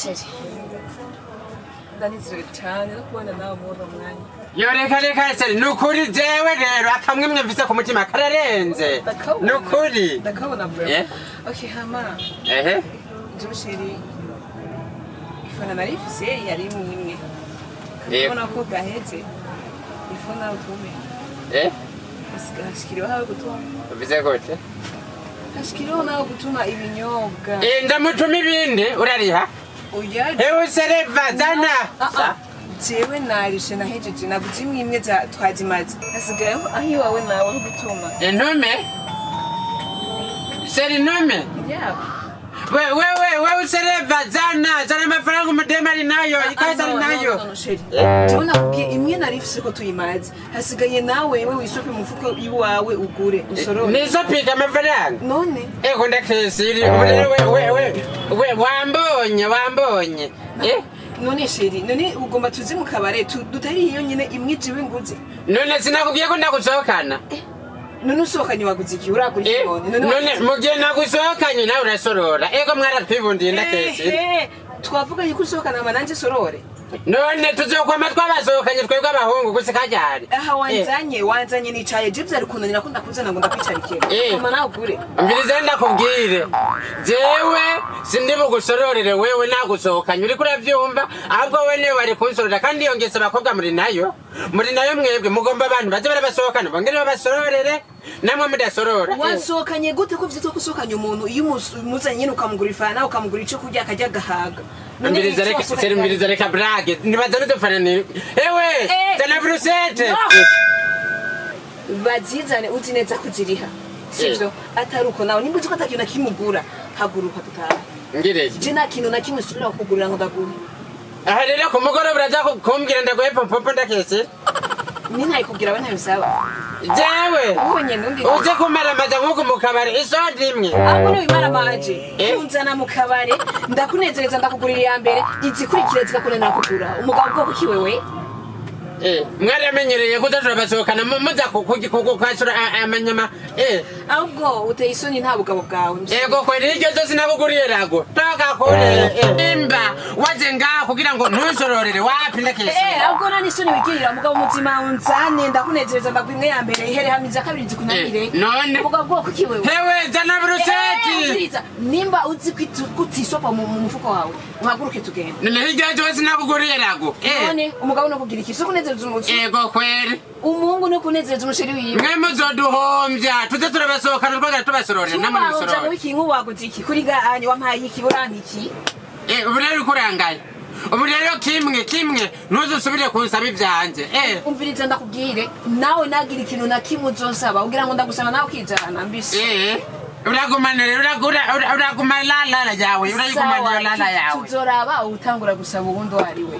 Chéri, ndanezerewe cyane no kubona nawe muri uno mwanya. Yo, reka reka chéri, nukuri jewe rero akamwe mwe mfise ku mutima kararenze. Ndakabona. Nukuri. Ndakabona Eh? vraiment. Okay, hama jewe chéri, ifana nari ifise yari imwe imwe. Ndabona ko gaheze, ifu nawe utume. Hashikiriweho nawe gutuma. Uvuze gute? Hashikiriweho nawe gutuma ibinyobwa. Eh, ndamutuma ibindi, urariha. Oya. Ewe sereva, zana. Ah, ah. Jewe narishe, nahejeje, naguze imwe imwe twazimaze, hasigayeho aho iwawe nawe aho gutuma. Intume chéri, intume. Yaba. Wewe usereva, zana, zana amafaranga, umudemu ari nayo, ikaze ari nayo. Chéri, jewe nakubwiye imwe nari ifise ko tuyimaze, hasigaye nawe we wisope mu mufuko iwawe, ugure usorore. Nizo piga amafaranga. None? Ego, ndakesiri ubu rero, we wambonye, wambonye, eh. None chéri, none ugomba tuze mu kabare dutari iyo nyine imwe jewe nguze? None sinakubwiye ko ndagusohokana? None usohokanye waguze iki? Uragura iki? None None mu gihe nagusohokanye nawe urasorora? Ego, mwaratwibundiye, ndakesiri. Ehe, twavuganye ko usohokana hama nanje sorore. None tuzokwama twabasohokanye twebwe abahungu gusa kajyari? Aha wanzanye nicaye, je vyari kunanira ko ndakuzana ngo ndakwicarikira? Hama nawe ugure. Umviriza ndakubwire, jewe sindi bugusororere wewe nagusohokanye, uriko uravyumva? Ahubwo we niwe wari kunsorora, kandi iyo ngeso abakobwa muri nayo, muri nayo mwebwe. Mugomba abantu baze barabasohokana bongere babasororere, namwe mudasorora. Wasohokanye gute ko vyitwa ko usohokanye umuntu iyo umuzanye nyene, ukamugura ifana, ukamugura ico kurya, akarya agahaga? None Umviriza ico reka wasohokanye? Chéri, umviriza, reka blague, nibaza n'udufana ni ewe. Zana brochette. No! Bazizane uzi neza kuziriha, sivyo? Atari uko nawe nimba uzi ko atakintu na kimwe ugura, haguruka dutahe. Ngireye? Je nta kintu na kimwe usubira kukugurira ngo ndagure. Aha rero ku mugoroba uraza kumbwira ndaguhe pompopo, ndakesera. Ni ntayikubwira, we ntabisaba. Jewe Wowe nyene undi. Uze kumaramaza nk'uku mu kabari isoda imwe. Ahubwo niwimara amanje kunzana mu kabare, ndakunezereza, ndakugurira iya mbere, izikurikira zikakunanira kugura. Umugabo bwoko ki wewe? Mwaramenyereye kudashobora basohokana muza kukasura amanyama. Ahubwo uteye isoni, nta bugabo bwawe. Ego kweli, iryo zose nabuguriye rago toka kure. Imba waje ngaha kugira ngo ntusororere, wapi, ndakese. Ahubwo nta n'isoni wigirira, umugabo muzima unzane ndakunezereza, ndaguha imwe ya mbere ihere, hama iza kabiri zikunanire. None? Umugabo bwoko ki wewe? Hewe, zana brochette. Umviriza, nimba uzi ko utisopa mu mufuko wawe, uhaguruke tugende. None hirya zose nabuguriye rago. None umugabo no kugira iki? So kunezereza umuzi? Ego kweli. Umuhungu no kunezereza umuchéri wiwe. Mwe muzoduhombya, tuze turabasohokana twongera tubasororera, namwe Tubahombya mubisorore. ngo iki? Nk'uwaguze iki kuri gahanye? Wampaye iki? Urampa iki? Ubu rero uriko urangaye, ubu rero kimwe kimwe ntuzusubire kunsaba ivyanje. Umviriza ndakubwire, nawe nagira ikintu na kimwe uzonsaba ugira ngo ndagusaba nawe ukijana mbisi. Uragumana rero, uraguma lalala yawe, urayigumana iyo lala yawe. Tuzoraba utangura gusaba uwundi uwo ari we.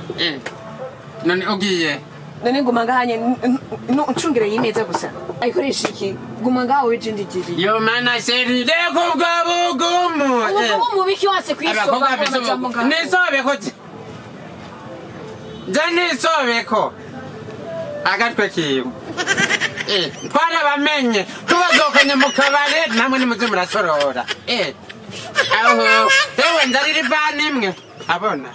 None ugiye? None nguma ngahanye ncungire y'imeza gusa, ayikoresha iki? Guma ngaho weje, ndigiriye. Yo mana chéri, reka ubwo bugumu. Umugabo mubiki wase kwisoba? Abakobwa bafise amajambo ubugumu ngaho. Nisobeko, je nisobeko agatwe kiwe. Twarabamenye, tubazokanye mu kabare, namwe nimuze murasorora. Aho ewe nzarira ivana imwe abona.